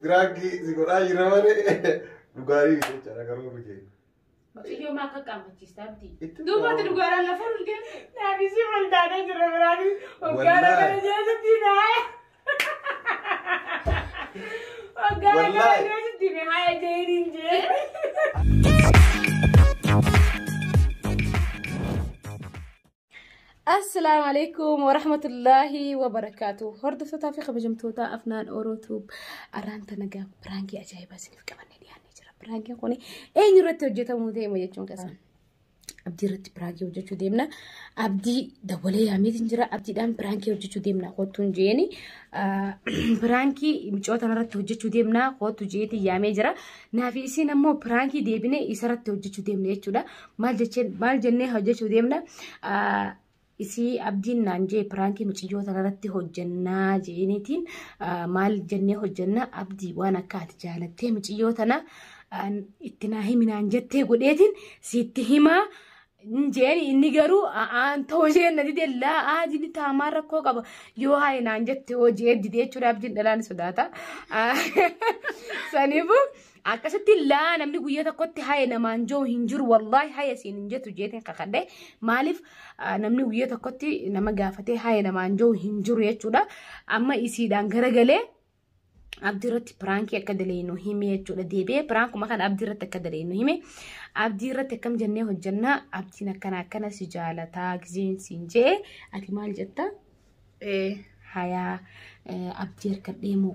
Piraankii si godhaa jira malee dhugaarii miti jechaadha karoorri keenya. Mucayyoo maa akka qaammachiista abdii? Itti Duuba ati dhugaadhaan lafa ol deemte. Naafisi waldaanee jira biraanis waggaana Wallaahi. kana keessatti naaya. Waggaana kana Wallaahi. keessatti naaya jeeniin jee. Assalaamu alaikum warahmatullaahi wabarakaatu. Hordoftootaa fi kabajamtoota Afnaan Orootuub arraan tana gaa piraankii ajaa'ibaa isiniif qabannee dhiyaannee jira. Piraankiin kun eenyu irratti hojjetamuu deema jechuun keessan. Abdii irratti piraankii hojjechuu deemna. Abdii dawwalee yaameetiin jira. Abdiidhaan piraankii hojjechuu deemna kottuun jeeni. Piraankii micoota irratti hojjechuu deemna kottu jeetiin yaamee jira. Naafi isiin ammoo piraankii deebinee isarratti hojjechuu deemna jechuudha. Maal jecheen maal jennee hojjechuu deemna? Isii abdiin naan jee piraankii mucayyoo tanarratti hojjannaa jeeniitiin maal jennee hojjannaa abdii waan akka ati jaalattee mucayyoo tana itti naa himi naan jettee godheetiin sitti himaa jeeni inni garuu aan ta'uu isheen na dide laa aadini taamaan rakkoo qaba yoo haye naan jette hoo jee dide jechuudha abdiin dhalaan sodaata. Saniifuu akkasitti laa namni guyyaa tokkotti haye namaan jiru hin jiru wallaahi haye siin hin jettu jeetiin kakadhe maaliif namni guyyaa tokkotti nama gaafatee haye namaan jiru hin jiru jechuudha amma isiidhaan garagalee abdii irratti piraankii akka daleynu hime jechuudha deebi'ee piraankuma kana abdii irratti akka daleynu hime abdii irratti akkam jennee hojjannaa abdiin akkana akkana si jaalataa gizeen siin jee ati maal jetta? Hayaa abdii harka deemu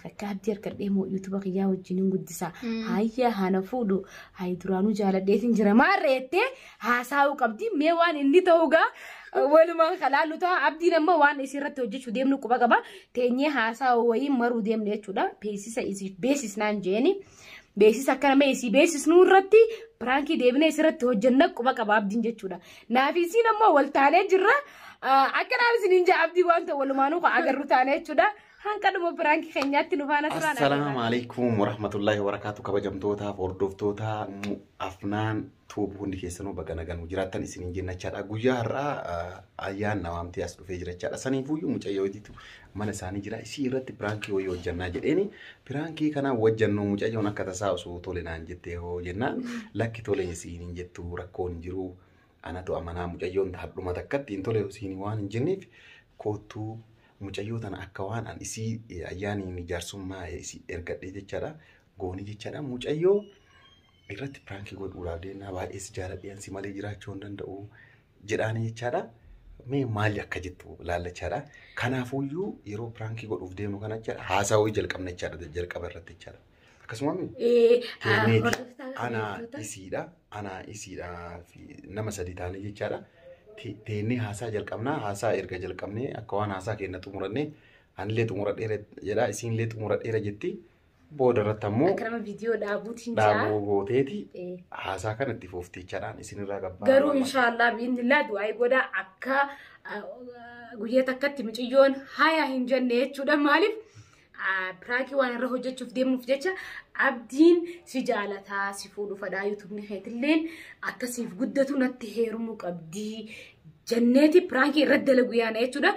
akka abdii harka deemu yuutuuba kiyyaa wajjin hin guddisa. Hayya hana fuudhu hayi duraanuu jaaladheetiin jira maarreettee haasaa'uu qabdi mee waan inni ta'uu gaa walumaan kalaallu ta'a abdiin amma waan isirratti hojjechuu deemnu quba qaba teenyee haasaa'uu wayii maruu deemne jechuudha beeksisa isiif beeksisnaan jeeni. Beeksisa akkana mee isii beeksisnuu irratti piraankii deebinee isirratti hojjenna quba qaba abdiin jechuudha. Naaf isiin ammoo wal taanee jirra. Akka naaf isiniin jaa abdii waan ta'u walumaanuu kan agarru taanee jechuudha. Hanqa dhuma piraankii keenyaatti nu faana turaan. Assalaamu alaikum warahmatullaahi wabarakaatu kabajamtootaaf hordoftoota Afnaan Tuub hundi keessanuu baga nagaan jiraattan isiniin jennachaadha. Guyyaa har'aa ayyaan na waamtee as dhufee jirachaadha. Saniifuyyuu mucayyootiitu mana isaanii jira. Isii irratti piraankii wayii hojjannaa jedheeni piraankii kana hojjannu mucayyoon akka tasaa osoo tole naan jettee hoo jennaan lakki tole isiin hin jettu rakkoon hin jiru. Anatu amanaa mucayyoon hadhuma takkatti hin tole isiin waan hin jenneef koottuu mucayyoo tana akka waan an isii ayyaaniin jaarsummaa isii ergadhee jechaadha. Goonii jechaadha. Mucayyoo irratti piraankii godhuudhaaf deemnaa baay'ee si jaaladhee ansi malee jiraachuu hin danda'u jedhaanii jechaadha. Mee maali akka jettu laallachaadha. Kanaafuyyuu yeroo piraankii godhuuf deemnu kana jechaadha haasaa wayii jalqabna jechaadha jalqaba irratti jechaadha. Akkasuma Kenneeti anaa isiidha anaa isiidha fi nama sadi taanee jechaadha. Teennee haasaa jalqabnaa haasaa erga jalqabnee akka waan haasaa keenya xumurannee anillee xumuradheera jedha isiinillee xumuradheera jetti. Booda irratti ammoo Akka nama viidiyoo dhaabuutiin jaa. dhaabuu gooteeti haasaa kana itti fufti jechaadhaan isinirraa gabbaa. Garuu inshaallah biiznillaa du'aa godhaa akka guyyaa takkatti mucayyoon haya hin jenne jechuudha. Maaliif piraankii waan irra hojjechuuf deemuuf jecha abdiin si jaalataa si fuudhu fadhaa yuutuubni keetilleen akkasiif guddatu natti heerumuu qabdii jenneeti piraankii irratti dalagu yaana jechuudha.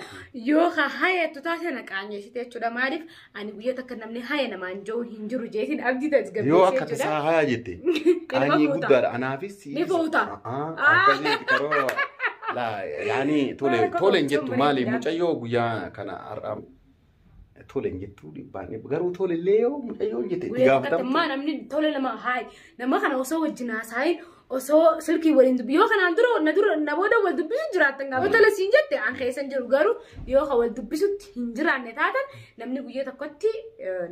Yoo hayattu taate na qaanyeessite jechuudha. Maaliif ani guyyaa takka namni haya namaan jiru hin jiru jeetiin abdii tasgabbeesse Yoo akka jechuudha. tasaa haya jette qaanyii fuuta. guddaadha anaafis. Ni fuuta. Akkasitti karoora. Laa yaani tole Rakkoo tole hin jettu gochuun maali bareeda. mucayyoo guyyaa kana har'a tole hin jettu dhibbaan dhibba garuu tole illee yoo mucayyoo hin jette itti Guyyaa takkatti gaafatamtu. ammaa namni tole nama haay nama kana osoo wajjin haasaayin osoo silkii waliin dubbi yoo kanaan dura na dura na booda wal dubbisu jiraattan gaafa tole siin jette an keessa hin jiru garuu yoo ka wal dubbisutti hin jiraanne taatan namni guyyaa tokkotti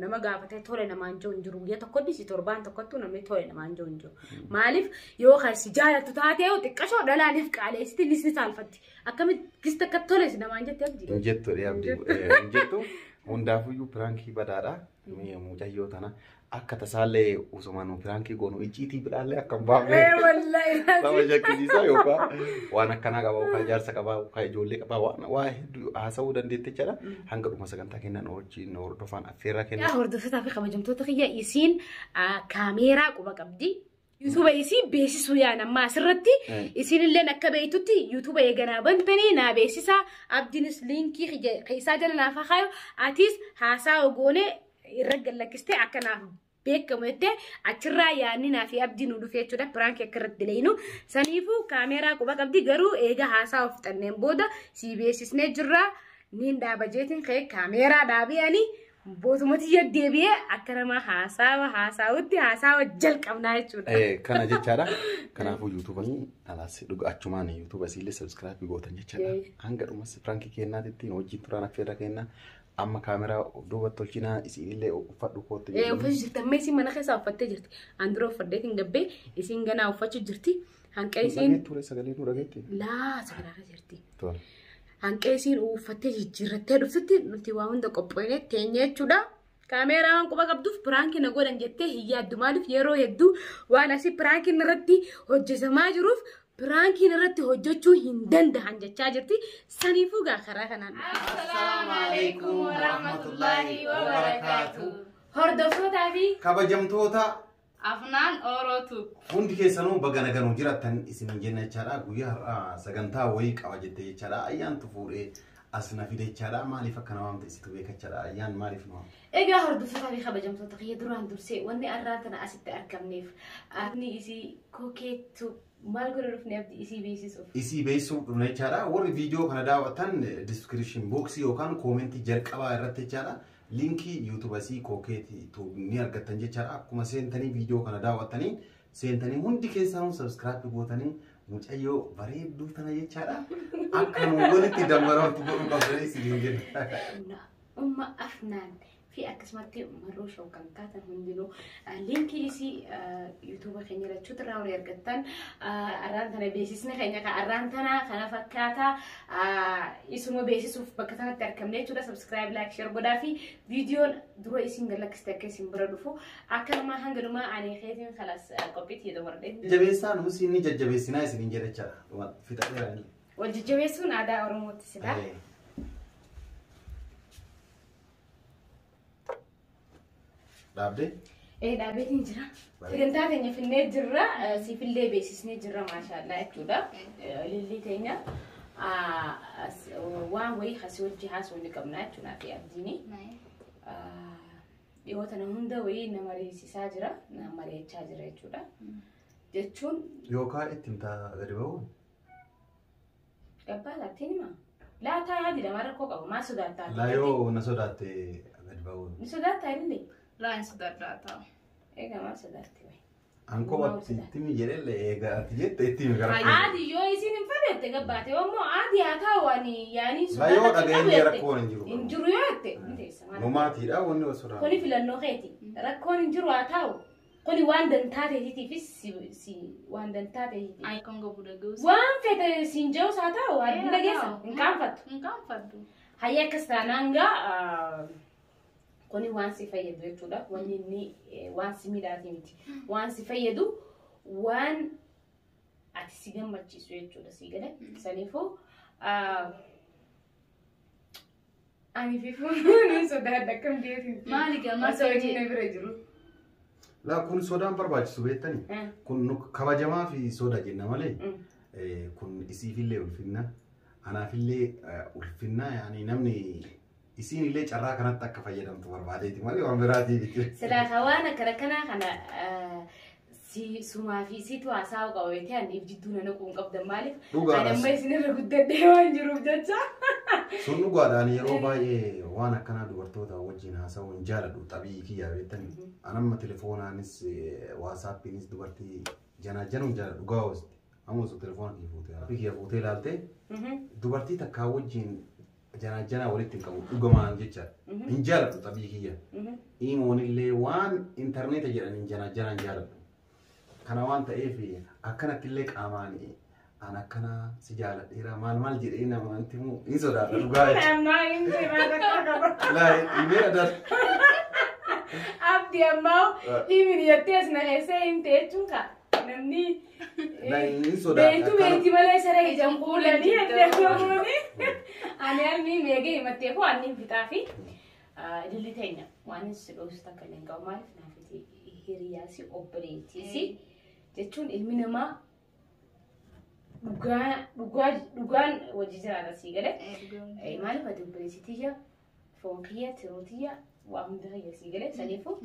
nama gaafatee tole namaan jiru hin jiru guyyaa tokkotti si torbaan tokkottu namni tole namaan jiru hin jiru maaliif yoo kan si jaalattu taate yoo xiqqashoo dhalaaniif qaaleessiti nis ni saalfatti akkamitti gista akka tole si namaan jette abdii. Hin jettu abdii hin jettu hundaafuyyuu piraankii badaadha. Mucayyoo tana akka tasaallee osuma nu piraankii goonu icciitii biraallee akka hin baafne. Wallaahi. Nama shakkisiisaa yookaan waan akkanaa qaba yookaan jaarsa qaba yookaan ijoollee qaba waan waa hedduu haasa'uu dandeette jechaadha. Hanga dhuma sagantaa kennan wajjin hordofaan affeerraa kennan. Yaa hordoftoota fi kabajamtoota kiyya isiin kaameeraa quba qabdi. Yuutuuba isii beeksisuu yaan amma asirratti isiin illeen akka beektutti yuutuuba eeganaa bantanii naa beeksisaa abdiinis liinkii keessaa jala naaf haa kaayu atis haasaa ogoonee irra gallakkistee akka naaf beekamu jettee achirraa yaadni naa fi abdii nu dhufe jechuudha. Piraankii akka irratti daleenu. Saniifuu kaameeraa quba qabdi garuu eega haasaa of fixanneen booda si beeksisnee jirra. Niin dhaaba jeetiin ka'ee kaameeraa dhaabee ani bootumatti deebi'ee akka nama haasawa haasaawutti haasawa jalqabnaa jechuudha. Kana jechaadha. Kanaafuu yuutuubanii alaas dhuga achumaan yuutuuba isiillee sabiskiraabii gootan jechaadha. Hanga dhumas piraankii kennaatitti wajjin turaan affeerra kennaa. Amma kaameraa duuba tolchinaa isiillee uffadhu kootti. Uffachuu jirti. Amma isiin mana keessaa uffattee jirti. An dura uffadheetiin gabbee isiin ganaa uffachuu jirti. Hanqa isiin. Dhageetti ture sagalee nu dhageetti. Laa sagalee jirti. Hanqa isiin uffattee jijjiirrattee dhuftutti nuti waa hunda qophoonee teenye jechuudha. Kaameeraa waan quba qabduuf piraankii na godhan jettee hin yaaddu. Maaliif yeroo hedduu waan asii piraankiin irratti hojjetamaa jiruuf piraankiin irratti hojjechuu hin danda'an jechaa jirti. Saniifuu gaa karaa kanaan. Assalaamu alaikum warahmatullahi wabarakaatuh. Hordoftootaa fi Kabajamtoota Afnaan Orootu. Hundi keessanuu baga nagaan jiraattan isin jenna jechaadha. Guyyaa har'aa sagantaa wayii qaba jettee jechaadha. Ayyaantu fuudhee as na fide jechaadha. Maaliif akka nama waamte isitu beeka jechaadha. Ayyaan maaliif nu waamte? Egaa hordoftootaa fi kabajamtoota kiyya duraan dursee wanni har'aa tana asitti argamneef ani isii kokeettu maal godha dhufne abdii isii beeksisuuf. Isii beeksisuuf dhufne jechaadha. Warri viidiyoo kana daawwatan diskiripshin booksii yookaan koomentii jalqabaa irratti jechaadha. Linkii yuutuuba isii kokeetii ni argattan jechaadha. Akkuma seentanii viidiyoo kana daawwattanii seentanii hundi keessanuu sabiskiraabii gootanii mucayyoo bareedduu tana jechaadha. Akka nu walitti dambaramtu godhuu qabdanii isiniin jenna. Umma Afnaan fi akkasumatti marroo shoo kan taatan hundinuu linkii isii yuutuuba keenya lachuutu irraa walii argattan arraan tana beeksisni keenya kan arraan tana kana fakkaata isuma beeksisuuf bakka sanatti argamne jechuudha. Subscribe, like, share godhaa fi viidiyoon dura isin galakkiste akka isin bira dhufu akka namaa hanga dhumaa ani keetiin kalas qophiitti jedhu warreen. Jajjabeessaa nus inni jajjabeessinaa isiniin jedha jechaadha. Fixateera inni. Wal jajjabeessuun aadaa Oromootti silaa. Dhaabdee? Dhaabeetiin jira. Sagantaa keenya finnee jirra. Siifillee beeksisnee jirra maashaallah jechuudha. Lillii teenya waan wayii asii wajji haasoo ni qabna jechuudha fi abdiini. Dhiyoo tana hunda wayii nama mariisisaa jira. Nama mari'achaa jira jechuudha. Jechuun. Yookaan ittiin taa gadi ba'u? Gabbaa laattiin himaa? Laataa yaadi nama rakkoo qabu. Maal sodaattaa? Laayoo na sodaatte gadi ba'u. Ni sodaattaa illee? Laa hin sodaadhaa ta'u. Egaa maal sodaatti wayi? Ankoo itti mi jedhelle egaa ati jette itti mi gara. Aadi yoo isin hin fedhette gabbaate immoo aadi haa ta'u ani yaani Laayoo dhaga'ee rakkoon hin jiru. Hin jiru yoo jette ni teessa maal. Numaatiidha wanni osoo sodaa. Kuni filannoo keeti. Rakkoon hin jiru haa ta'u. Kuni waan dantaa ta'eetiifis si waan dantaa ta'eetiif. Ayi kan gobu dhaga'us. Waan fedhe siin jedhus haa ta'u ati dhageessa hin qaanfattu. Hin qaanfadhu. Hayya akkas taanaan gaa kuni waan si fayyadu jechuudha. Wanni inni waan si miidhaati miti. Waan si fayyadu waan ati si gammachiisu jechuudha si gale. Saniifuu ani fi fuun sodaadha akkam jeetiin. Maali gamaa Osoo inni bira jiru. Laa kun sodaan barbaachisu beektani. Kun kabajamaa fi soda jenna malee kun isiifillee ulfinna. Anaafillee ulfinna yaani namni isiin illee carraa kanatti akka fayyadamtu barbaadeeti malee waan biraatii miti. Silaa waan akkana kanaa kana si sumaa fi situ haasa'u qaba beektee ani if jidduu nana quun qabdan maaliif? Dhugaadha. Ani amma isinirra guddadhee waan jiruuf jecha. Sun dhugaadhaan yeroo baay'ee waan akkanaa dubartoota wajjin haasa'uu hin jaaladhu xabii kiyyaa beektani. Ani amma telefoonaanis waasaappiinis dubartii janaa januun jaaladhu dhugaa hoosti. Amma osoo telefoona kiyya fuutee kiyya fuutee ilaaltee dubartii takkaa wajjin janaa janaa walitti hin qabu dhugamaan jecha. Hin jaaladhu xabii kiyya. Imoon illee waan intarneeta jedhaniin janaa janaan jaaladhu. Kana waan ta'eef akkanatti illee qaamaan an akkana si jaaladheera maal maal jedhee namatti himu hin sodaadha dhugaa jechuudha. Ammaa hin jiraa rakkoo qaba. Laa himee adda. Abdi ammaa himin jettee as na keessee himte jechuun kaa namni Laa hin sodaadha. beektu beekti malee sara ijaan kuulanii jettee ani almi meegee himattee koo anni fixaa fi ililli teenya waan si dhoofsu takka illee hin qabu maaliif naafiti hiriyaasi obboleettiisi jechuun ilmi namaa dhugaan hojii jiraata sii galee. Maaliif ati obboleessitiyya foon kiyya tiruu tiyya Waa hunda fayyasii galee saniifuu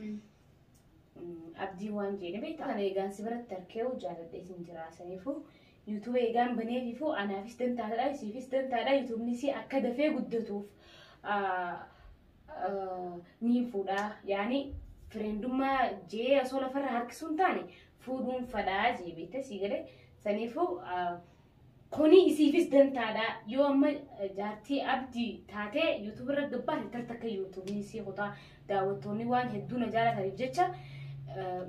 abdii waan jedhe beektaa. Kana eegaan si biratti harkee jaaladhee sin jira saniifuu yuutuuba eegaan baneefifuu anaafis dantaadha isiifis dantaadha yuutuubni si akka dafee guddatuuf niin fuudhaa yaani fireendummaa jee osoo lafarra harkisuun taane fuudhuun fadhaa jee beektaa sii galee saniifuu kuni isiifis dantaadha yoo amma jaartii abdii taatee yuutuub irra gabbaate tartakka yuutuubni isii kutaa daawwattoonni waan hedduu na jaalataniif jecha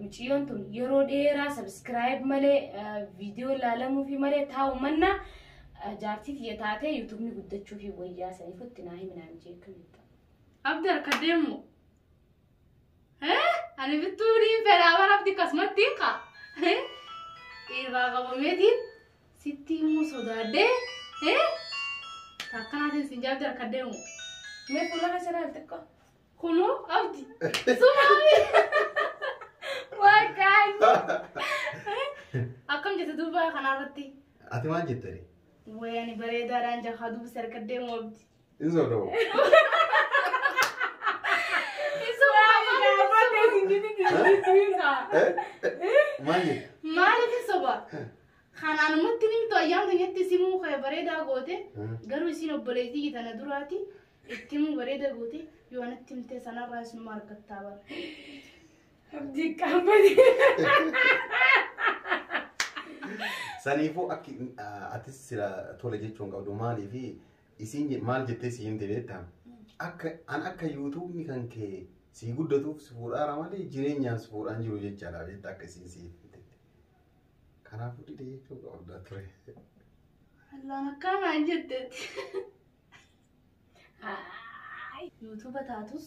mucayyoon tun yeroo dheeraa subscribe malee viidiyoo ilaalamuufi malee taa'u manna jaartii tiyya taatee yuutuubni guddachuufi wayyaa saniif itti naa himinaan jee akkamitti. Abdi harka deemu. Ani bittuu ni fedhaa bara abdi akkasumatti qa. Irraa qabameetiin sitti himuu sodaadhee. Akkanaatiin sin jaabdi harka deemu. Mee fuula keessa ilaali xiqqoo. Kunoo abdi. Sumaami. Waaqaan. Akkam jette duuba kanarratti. Ati maal jettani? Wayi ani bareedaadhaan jahaa dubbise harka deemu abdi. Hin sodaa'u. Maal jette? Maaliif hin soba? Kanaanumatti nimtu ayyaan keenyatti simuu kee bareedaa goote garuu isin obboleettii tana duraati itti himuu bareeda goote yoo anatti himtee sanarraa isinuma argattaa bara. Abdii qaamanii. Saniifuu akki atis sila tole jechuun qabdu maaliifi isiin maal jettee si himte beektaa? Akka an akka yuutuubni kan kee si guddatuuf si fuudhaara malee jireenyaan si fuudhaan jiru jechaadha beektaa akka isiin si himte. Kanaafuu dide jechuu qabda ture. Allaan akkanaan jetteetti. Yuutuuba taatus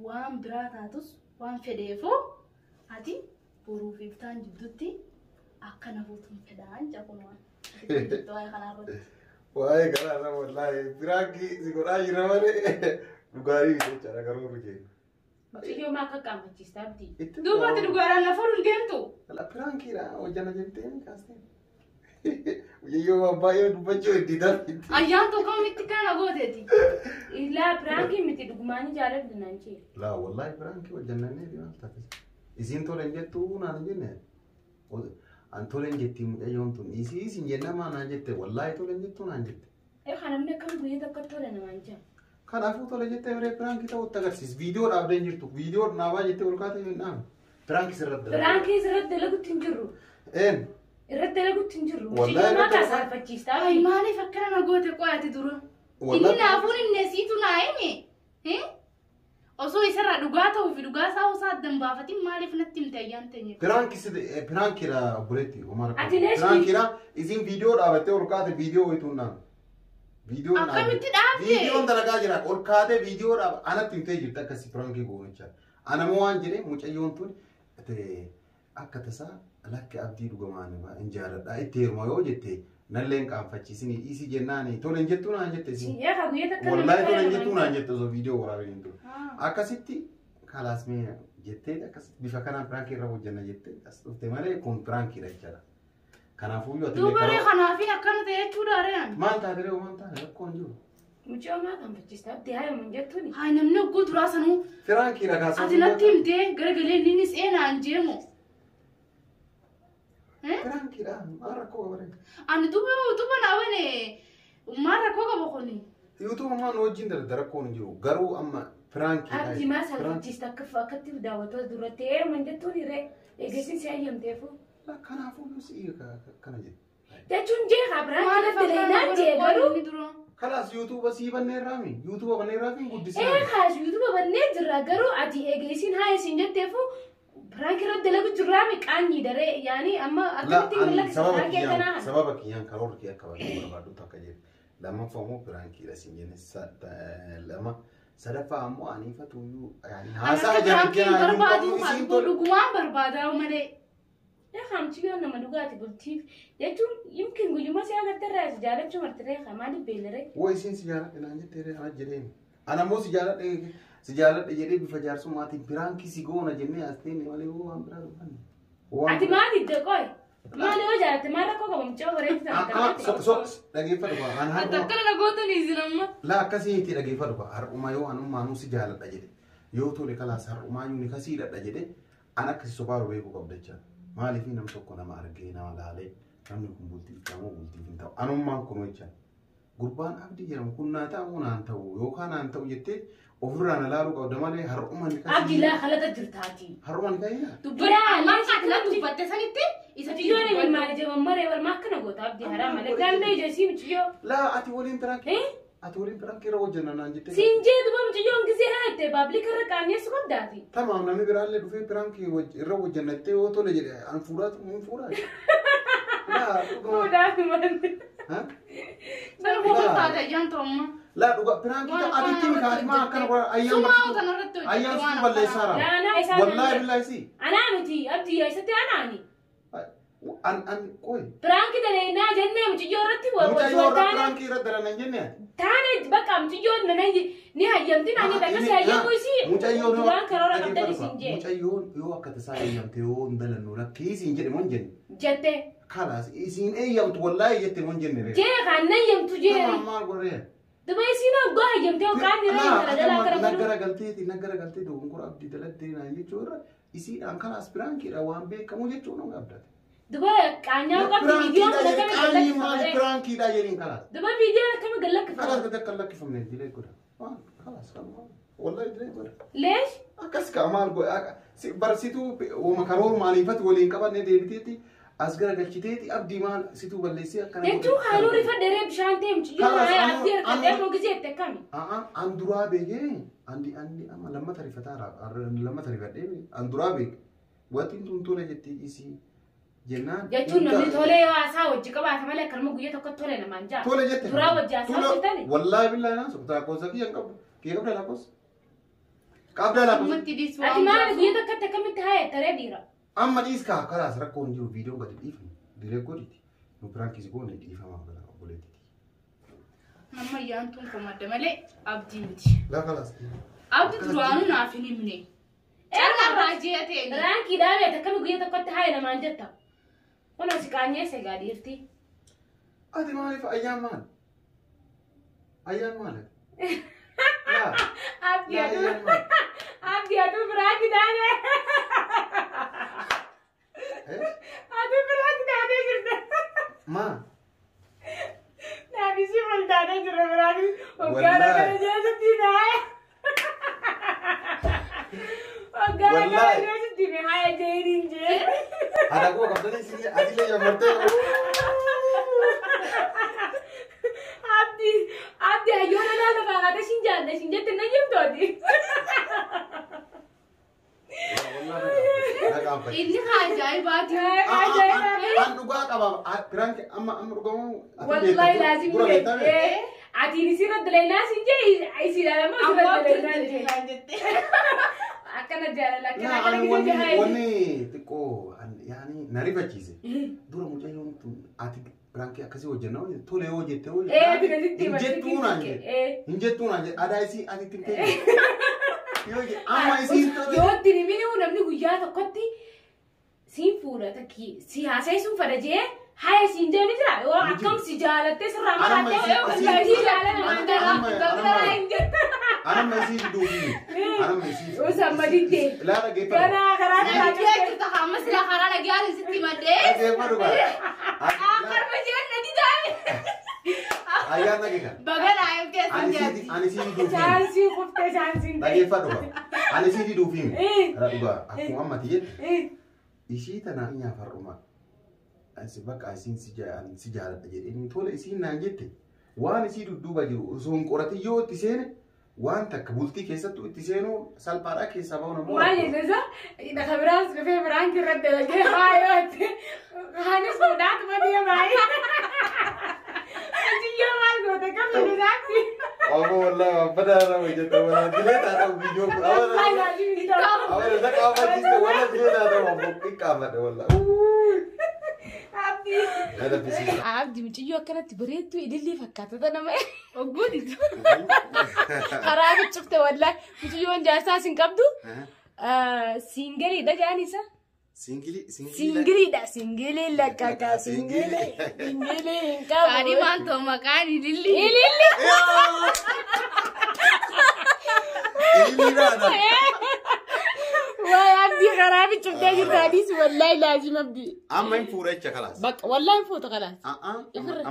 waan biraa taatus waan fedheefuu ati boruuf iftaan jidduutti akka na fuutuun fedhaan jedhu waan. Waa'ee kanarratti. Waa'ee kanaarra wallaahi piraankii si godhaa jira malee dhugaarii jechaadha karoorri keenya. Mucayyoo maa akka qaammachiista abdii? Duuba ati dhugaadhaan na fuudhuun deemtu. Piraankiidha hojjana jettee kaastee. Mucayyoo baay'ee dubbachuu itti darbitti. Ayyaan tokko miti kana gooteeti. Ilaa piraankii miti dhugumaanii jaaladhu naan jee. Laa wallaahi piraankii hojjannannee fi maal taate. Isiin tole hin jettuu naan hin jenne. An tole hin jettii mucayyoon tun isii isin jennamaa naan jette wallaahi tole hin jettuu naan jette. Kan namni akkam guyyaa tokko tole namaan jee. Kanaafuu tole jettee biree piraankii ta'utti agarsiis. Viidiyoo dhaabdee hin jirtu. Viidiyoo naabaa jettee ol kaatee hin dhaabne. Piraankii sirratti dalagu. Piraankii sirratti dalagutti hin jirru. Een. Irratti dalagutti hin jirru. Wallaahi Mucayyoo maa irratti kaasaalfachiista Ay abdii? maaliif akkana na goote qo'ate dura? Inni Wallaahi. naafuun inni siitu naa hime. Osoo isarraa dhugaa ta'uu fi dhugaa isaa osoo adda hin baafatin maaliif natti himte ayyaan teenye? Piraankiidha obboleetti Omar. Ati leeshi- Piraankiidha isiin viidiyoo dhaabattee ol kaate viidiyoo wayituu hin dhaabne. Viidiyoo hin dhaabne. Akkamitti dhaabde? Viidiyoon dalagaa jira. Ol kaatee viidiyoo dhaaba. Anatti himtee jirti akkasii piraankii goonichaa. Ana moo waan jedhee mucayyoon tun akka tasaa lakki abdii dhugamaan hin jaaladha. Itti heeruma yoo jette nallee hin qaanfachiisinii dhiisii jennaani tole hin jettuu naan jette isiin. Yaa guyyaa takka Wallaahi tole hin jettuu naan jette osoo viidiyoo waraabeen hin ture. Akkasitti kalaas mee jettee akkasitti bifa kanaan piraankii irra hojjenna jettee as dhufte malee kun piraankiidha jechaadha. Kanaafuu yoo ati Duuba ree kanaafin akkana ta'e jechuudha re'an. maal taate ree waan taate rakkoon jiru. Mucayyoo maa qaanfachiista abdii haa yommuu jettuuni. Haa namni hogguu duraa sanuu Piraankiidha kaasuu. ati natti himtee garagalee innis eenaan jeemu. Piraankiidha maal rakkoo qaba ree? Ani duuba duuba naa wane maal rakkoo qaba kuni? Yuutuub ammaa nu wajjin darda rakkoon hin jiru garuu amma piraankiidha. Abdii maa saalfachiista akka akkatti daawwattoota duratti heeruma jettuuni ree eegasiin si hayyamteefu. Kanaafuu yoo si akkana jedhe. Jechuun jee haa piraankii Maaliif irratti akkana dalagnaan jee godhe garuu. inni dura? Kalaas yuutuuba sii banneerraami yuutuuba banneerraafi Ee guddisee. kaas yuutuuba bannee jirra garuu ati eegasiin haa isin jetteefu piraanki irratti dalagu jirraami qaanyii daree yaani amma akkamitti hin lakkisa sababa piraankii kiyyaan akkanaa. sababa kiyyaan karoora kiyya akka barbaadu barbaadu akka jedhu lammaffaa immoo piraankiidha siin jenne lama sadaffaa ammoo aniifatuyyuu Ani haasaa akka jaran piraankiin kenaa barbaadu isiin haa dhugumaan barbaadaa malee. Yaa hamchiyoon nama dhugaati bultiif jechuun yimkin guyyuma si agartee si jaalachuu martiree haa maaliif beelaree. Woo isiin si jaaladhe naan jettee ana jedheen ana immoo si jaaladhe si jaaladhe jedhee bifa jaarsummaatiin piraankii si goona jennee as teenne malee woo waan biraa dubbanne. Ati maal idda qoy? Maal yoo jaalatte maal rakkoo qaba mucaa bareedu Ah, so so dhageeffadhu kwa an Ati har'uma akkana na gootanii isin amma. la akkasii itti dhageeffadhu kwa har'uma yoo anummaanuu si jaaladha jedhe Yoo tole kalaas har'umaayyuu ni kasiidhadha jedhee an akkasi sobaa beekuu qabda jechaadha. Maaliif nam tokko nama argee nama laalee namni kun bultiif ta'u bultiif hin ta'u. Anummaan kun jechaadha. Gurbaan Abdii jedhamu kun naa ta'u naan ta'u yookaan naan ta'u jettee ofirraa na laaluu qabda malee har'uma ni kasii. Abdii laa kalata jirtaati. Har'uma ni kasiidha. Laa Maal akka dubbatte sanitti isa Mucayyoon hin maali jedhamu maree walmaa akkana goota Abdii haraa malee. Ganda ija isii mucayyoo. Laa ati waliin piraanki. Ati waliin piraanki irra hojjenna naan jettee. Siin jee duba mucayyoon gisee haa itti baablika irra qaanyeessu qabdaati. Tamaam namni biraallee dhufee piraanki irra hojjenna jettee yoo tole jedhe an fuudhaatu hin fuudhaa. Laa dhuguma. Fuudhaaf malee. Sana boqotaa taate ayyaan ta'ummaa. Laa dhuga piraanki ati itti mikaati maa akkana godha ayyaan Sumaa barsiisu. kanarratti hojjette Ayyaan waan situ balleessaa akkanaa. raaba. Naanaa isaan. Wallaahi billaahi si. Anaa miti Abdii isatti anaani. An an qoy. Piraanki daleenaa jennee mucayyoo irratti Mucayyoo irra piraanki irra dalan hin jenne ati. Taane bakka mucayyoon ni hayyamti naani akkasii hayyamu isii duraan karoora qabdan isin jee. Mucayyoon yoo akka tasaa eeyyamte yoo hin dalannu lakkii isiin jedhe moo hin jenne. Jette. Kalaas isiin eeyyamtu wallaahi jette moo hin jenne ree. Jee kan nan hayyamtu jee. Tamaam maal godhee. Duba isiin hoggaa hayyamtee hoggaan ni intala jalaa akkana godhu. Naggara galteeti naggara galtee dogongora Abdii daladdee naan jechuu irra isiidhaan kalaas piraankiidha waan beekamu jechuu nama abdate. Duba qaanyaa qabdi viidiyoon kun akkami Qaanyi maali gallakkifama. piraankiidha jedhiin kalaas. Duba viidiyoon akkami gallakkifama. Kalaas gadi akka lakkifamne dilee godha. Waan kalaas kanuma wallahi dilee godha. Leesh Akkas kaa maal godha barsiituu uuma karoor maaliifati waliin qabanne deebiteeti as garagalchiteeti Abdii maal situu balleessee akkana. Jechuun haaluu rifa dheree bishaan ta'e mucayyoo Kalaas, Abdii harkatee moo gisee itti akkami. An duraa beekee andi andi amma lammata rifataa lammata rifadhee an duraa beeke wanti tun tole jettee isii jennaan. Jechuun namni tolee yoo haasaa wajji qabaate malee akkanuma guyyaa tokko tole namaan jaa. Tole jette. Duraa wajji haasaa hojjetani. Wallaahi billaahi naan soqota lakkoofsa kiyya hin qabdu. Kiyya qabda lakkoofsa. Qabda lakkoofsa. Ummatti dhiisu Ati maali guyyaa tokkotti akkamitti haa jettaree dhiira. Amma dhiis kaa kalaas rakkoon hin jiru viidiyoon gadi dhiifame. Diree godhiti. Nu piraankis goone dhiifama gala obboleettiti. Amma ayyaan tun komadda malee Abdii miti. Laa kalaas. Abdii duraanuu naaf hin himne. Carraa ji'a ta'e. Piraankii dhaabee akkami guyyaa tokkotti haa namaan jetta. Kun asi qaanyeessa egaa dhiirti. Ati maaliif ayyaan maal? Ayyaan maal? Laa. Abdii Laa aduu ayyaan maal? Abdii aduu piraankii dhaabee. Aduu piraankii dhaabee jirta. Maa? Naafisi wal taanee jira piraankii. Hoggaana kana jeesatti naaya. Hoggaana kana Wallaahi. jeesatti haaya jeeniin jee. Haadha koo qabdanii isin atillee jammartee. Abdii Abdii hayyoona naannoo faakaatee sin jaalladha sin jette na jimtooti. Inni haa ajaa'ibaati. An dhugaa qaba. Piraanki amma amma dhugamu. Wallahi laazim ni Atiin isirra dalaynaa sin jee isiidhaan ammoo isirra dalaynaa jee. Akkana jaalala akkana akkana gisee jahaa. Wanni xiqqoo yaani na rifachiise. Dura mucayyoon tun ati piraankii akkasii hojjenna tole yoo jette hoo. Ee ati nasitti Hin jettuu naan jedhe. Hin jettuu naan jedhe. Adaa isii ati itti himtee. Yoo jedhe amma isiin tole. Yoo itti himini namni guyyaa tokkotti siin fuudha takki si haasa'isuun fedha jee haya siin jee ni jira. Yoo akkam si jaalattee sirraa maraattee si jaalala namaan jala hin jettu. Anamma isii duubi. Anamma isii. Osoo amma diddee. Laa dhaggeeffadhu. Ganaa karaa Namichi karaa jechuudha hamma silaa karaa dhagaa sitti himadhee. Dhaggeeffadhu gaa. Akarma jeen na didaame. Ayyaan dhageeffadhu. Baga naayim keessan jaati. Ani sii duubi. Chaansii kuftee chaansiin ta'e. Dhaggeeffadhu gaa. Ani sii duubi. Karaa dhugaa akkuma ammati jette. Ishii tana nyaafarruma. Asi bakka isiin si jaaladha jedhee tole isiin naan jette waan isii dudduuba jiru osoo hin qoratin yoo itti seene waan takka bultii keessattuu itti seenuu salphaadhaa keessaa ba'uun ammoo. Maal jechuudha? Dhaqa biraas dhufee biraan irratti dalagee haayootti. Haanis fuudhaatuma deemaa. Achiyyoo maal goota kam jedhu isaatti. Obbo wallahi badaa irra hojjeta walaa dilee taata viidiyoo kun. Awwaala dhaqa afachiiste walaa dilee taata obbo xiqqaafadha walaa. Abdii. Abdii. Abdii mucayyoo akkanatti bareedduu ilillii fakkaatota nama Ogguuti. karaa cufte wallahi mucayyoon jaarsaa sin qabdu siingiliidha jedhan isa. Singilii singilii. Siingiliidha siingilii lakkaka siingilii siingilii hin qabu. Kaadhi waan ta'u maqaan ililli. Ililli. Ililliidha. Abdii karaa ficuftee jirta adiis wallaahi laazim abdii. Amma hin fuudha jecha kalaas. Bakka wallaahi hin fuutu kalaas. A'aa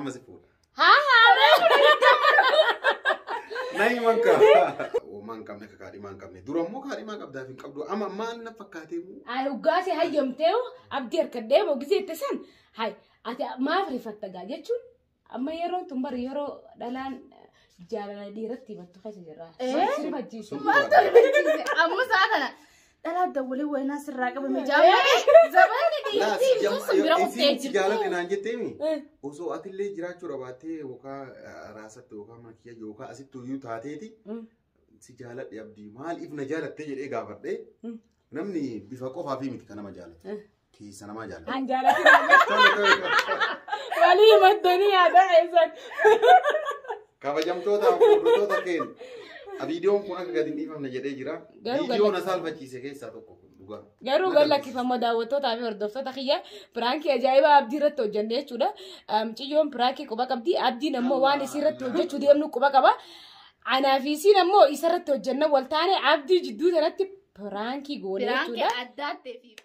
amma si fuudha. Haa haa. Nayi manka. Uumaa hin qabne, kaadhimaa hin qabne. Dura immoo kaadhimaa qabdaaf hin qabdu. Amma maal na fakkaatee moo? Ay hoggaasee hayyamtee abdii harkadhee moo gisee itti san hay ati maaf rifatta gaa jechuun amma yeroon tun bari yeroo dhalaan jaalala dhiiratti himattu keessa jirra. Si rifachiisu. Amma sa'a kana dhalaa dawwalee wayinaa sirraa qabame jaamame zabanni dhiirtii sun bira kuttee Isiin si jaaladhe jirtu. naan jetteemi. Osoo atillee jiraachuu dhabaattee yookaan raasatti yookaan mana kiyya yookaan asitti iyyuu taateeti si jaaladhe abdii maaliif na jaalattee jedhee gaafadhe namni bifa qofaa fi miti kan nama jaalatu. Keessa namaa jaalata. An jaalati Tole, tole, tole. walii himattanii yaada keessan. Kabajamtoota fi hordoftoota keenya viidiyoon kun akka gadi hin dhiifamne jedhee jira. Garuu Viidiyoo na saalfachiise keessaa tokko kun dhugaa. Garuu gallakkifamoo daawwattootaa fi hordoftoota kiyya piraankii ajaa'ibaa abdii irratti hojjenne jechuudha. Mucayyoon piraankii quba qabdi. Abdiin ammoo waan isii irratti hojjechuu deemnu quba qaba. Anaa fi isiin ammoo isa irratti hojjenna wal taane abdii jidduu sanatti piraankii goone Piraankii jechuudha. adda addaa fi.